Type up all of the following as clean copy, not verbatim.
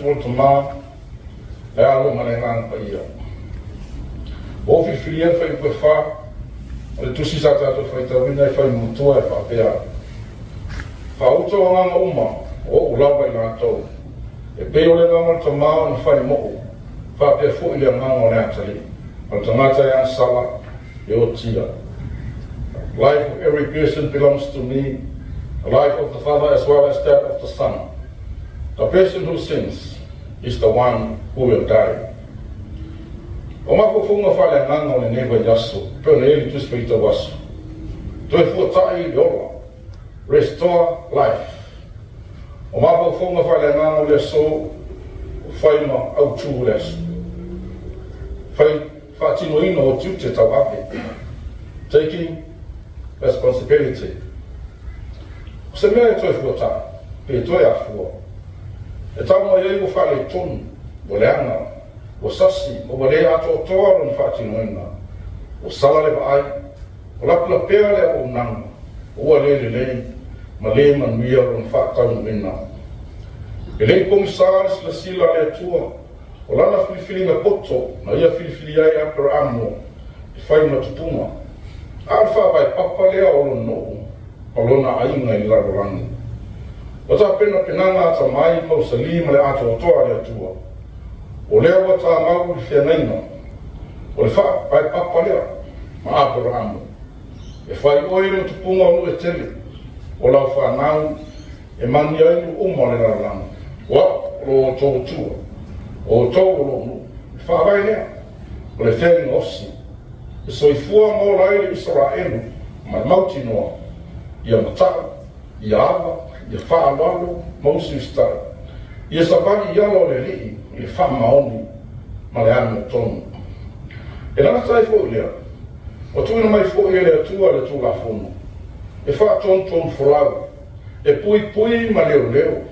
Atua le Tama, le Alo ma le Agaga Paia. Ua ou filifilia le fuaiupu e 4 o le tusi sa tatou faitauina e fai mutua e faapea: Faauta o agaga uma o ou lava i latou, e pei o le agaga o le Tama ona fai mo'u, faapea foi le agaga o le atalii, o le tagata e agasala e otia. Life of every person belongs to me, the life of the Father as well as that of the Son. The person who sins is the one who will die. O mafaufauga faaleagaga o lenei vaiaso, pei ona i ai le tusi faitau aso. Toe fuata'i le ola. Restore life. O mafaufauga faaleagaga o le aso, o fai ma autū o le aso. Fai faatinoina o tiute tauave. Taking responsibility. O se mea e toe fuata'i, pe toe afua. E tau mai ai ua faaletonu, ua leaga, ua sasi, ma ua le atoatoa lona faatinoina. Ua sala le vaai, ua lapelapea le auaunaga, ua le lelei ma le manuia lona faataunuuina. E le i pogisa le silasila a le Atua, o lana filifiliga poto na ia filifilia ai Aperamo e fai ma tupuga. A o le faavae papa lea o lona nuu ma lona aiga i le lalolagi. Ua tapenapenaga atamai, mausali ma le atoatoa a le Atua. O lea ua tamau i le feagaiga o le faavae papa lea ma Aperamo. E fai oe ma tupuga o nuu e tele, o lau fanau e manuia ai nuu uma o le lalolagi. O au o lo outou Atua, o outou o lou nuu. E faavae lea o le feagaiga osi e soifua ma ola ai le Isaraelu ma le mautinoa ia mata'u, ia ava, ia faaaloalo ma usiusitai, ia savali i ala o le Alii i le faamaoni ma le amiotonu. E lagata ai foi lea, ua tuuina mai foi e le Atua le Tulafono e faatonutonu folau, e puipui ma leoleo,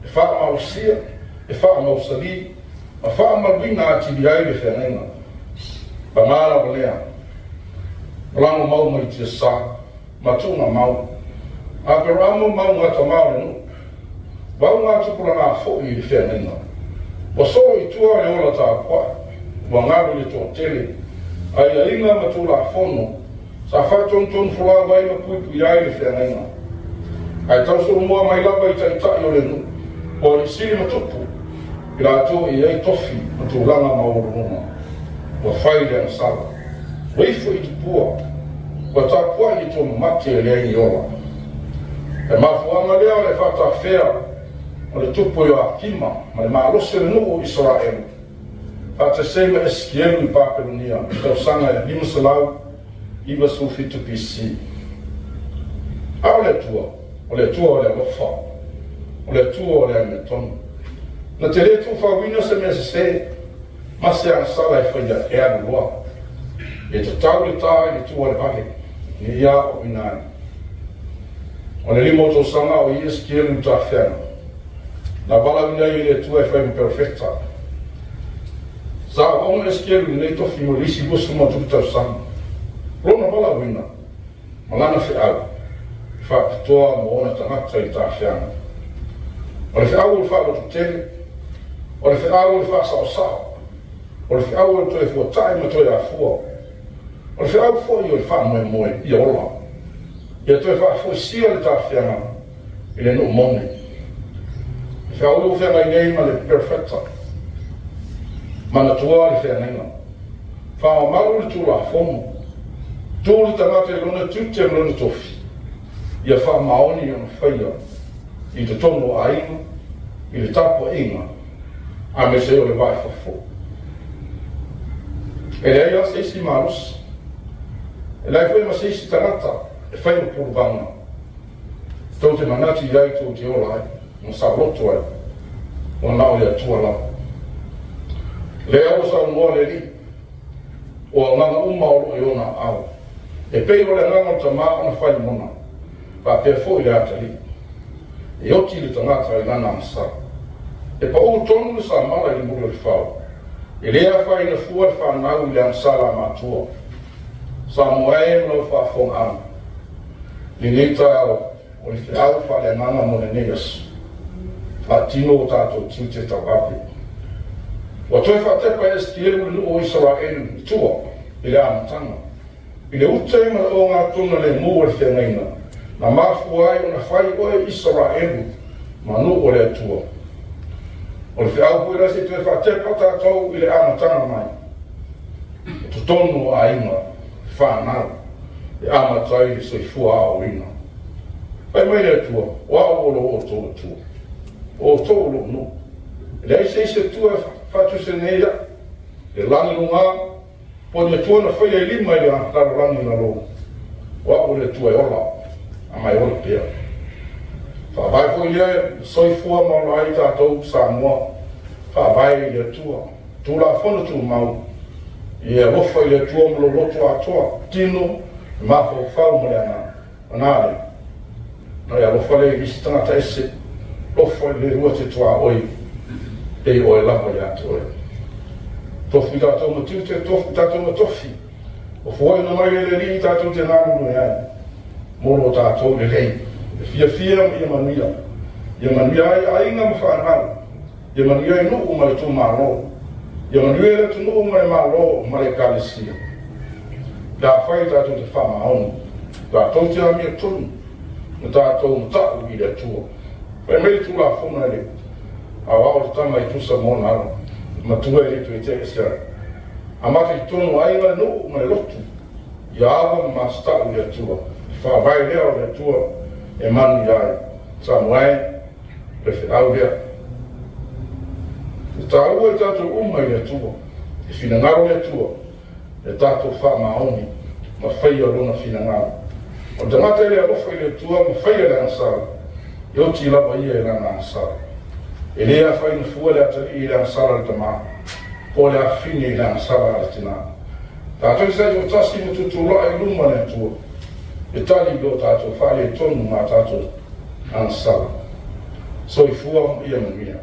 e faamalosia, e faamausali ma faamaluina atili ai le feagaiga. Paga lava lea, ua lagomau mai tiasa ma tuugamau. Aperamo ma augatama o le nuu, ua augatupulaga foi i le feagaiga. Ua solo i tua le ola tapuai, ua galu i le toatele, aiaiga ma Tulafono sa faatonutonu folau ai ma puipui ai le feagaiga. Ae tausolomua mai lava i taitai o le nuu, o alii sili ma tupu, i latou e i ai tofi ma tulaga maualuluga. Ua fai le agasala, ua ifo i tupua, ua tapuai i tuamamate e leai ni ola. Le mafuaaga lea o le faatafea o le tupu Ioakima ma le malosi o le nuu o Isaraelu, faatasi ai ma Esikielu i Papelonia i le tausaga e 597 BC. A o le Atua, o le Atua o le alofa, o le Atua o le amiotonu. Na te le tuufauina se mea sesē ma se agasala e faia e alu loa. E tatau le ta i le tua o le vale, ne i aoaoina ai. O le 5 o tausaga o i Esikielu i tafeaga, na valaauina ai e le Atua e fai ma perofeta. Sa auauna Esikielu i lenei tofi mo le isi 20+ tausaga. Lona valaauina ma lana feau e faapitoa mo ona tagata i tafeaga. O le feau o le faalototele, o le feau o le faasaosao, o le feau o le toe fuata'i ma toe afua, o le feau foi o le faamoemoe ia ola, ia toe faafoisia le tafeaga i le nuu moni. Le feau lea ua feagai nei ma le perofeta, manatua le feagaiga, faamamalu le Tulafono, tu le tagata i lona tiute ma lona tofi, ia faamaoni ona faia i totonu o aiga, i le tapuaiga, aemaise ai o le va i fafo. E leai lava se isi malosi, e leai foi ma se isi tagata e fai ma puluvaga tou te manatu i ai tou te ola ai ma saoloto ai, ua na o le Atua lava. Lea ua saunoa le Alii, o agaga uma o loo i ona aao, e pei o le agaga o le Tama ona fai mona, faapea foi le atalii. E oti le tagata i lana agasala. E paū tonu le samala i le muli o le fao. E le afaina fua le fanau i le agasala a matua. Samoa e ma lau faafofogaaga, i lenei taeao o le feau faaleagaga mo lenei aso. Faatino o tatou tiute tauave. Ua toe faatepa e Esikielu le nuu o Isaraelu i tua i le amataga, i le uta i manaoga tona lemu o le feagaiga, na mafua ai ona fai oe Isaraelu ma nuu o le Atua. O le feau foi lea se i toe faatepa tatou i le amataga mai, o totonu o aiga, fanau, e amata ai le soifua aoaoina. Fai mai le Atua, o au o lo outou Atua, o outou o lou nuu. E leai se isi Atua e faatusa nei au, le lagi luga, po o ni Atua na faia i lima i le lalolagi i lalo. O au o le Atua e ola, a mai ola pea. Faavae foi lea soifua ma ola ai tatou Samoa, faavae i le Atua. Tulafono tumau, ia alofa i le Atua ma lou loto atoa, tino, le mafaufau ma le agaga. Ona le, na e alofa lea i isi tagata ese, alofa i le lua te tuaoi, pei oe lava ia te oe. Tofi tatou ma tiute, tofi tatou ma tofi. O fuaina mai e le Alii tatou te galulue ai, mo lo tatou lelei, e fiafia ma ia manuia. Ia manuia ai aiga ma fanau, ia manuia ai nuu ma itumalo, ia manuia le atunuu ma le Malo ma le Ekalesia. Pe afai tatou te faamaoni, tatou te amiotonu, ma tatou matau i le Atua. Fai mai le Tulafono e le aoao le tama e tusa ma ona ala, matua e le toe tea ese ai. Amata i totonu o aiga, le nuu ma le lotu, ia ava ma masitau i le Atua. Le faavae lea o le Atua e manuia ai. Samoa e, le feau lea. E taua i tatou uma i le Atua, e finagalo le Atua, e tatou faamaoni ma faia lona finagalo. O le tagata e le alofa i le Atua ma faia le agasala, e oti lava ia i lana agasala. E le afaina fua le atalii i le agasala a le tamā, po o le afafine i le agasala a le tinā. Tatou te taitoatasi ma tutulai i luma le Atua, e tali i lo tatou faaletonu ma tatou agasala. Soifua ma ia manuia.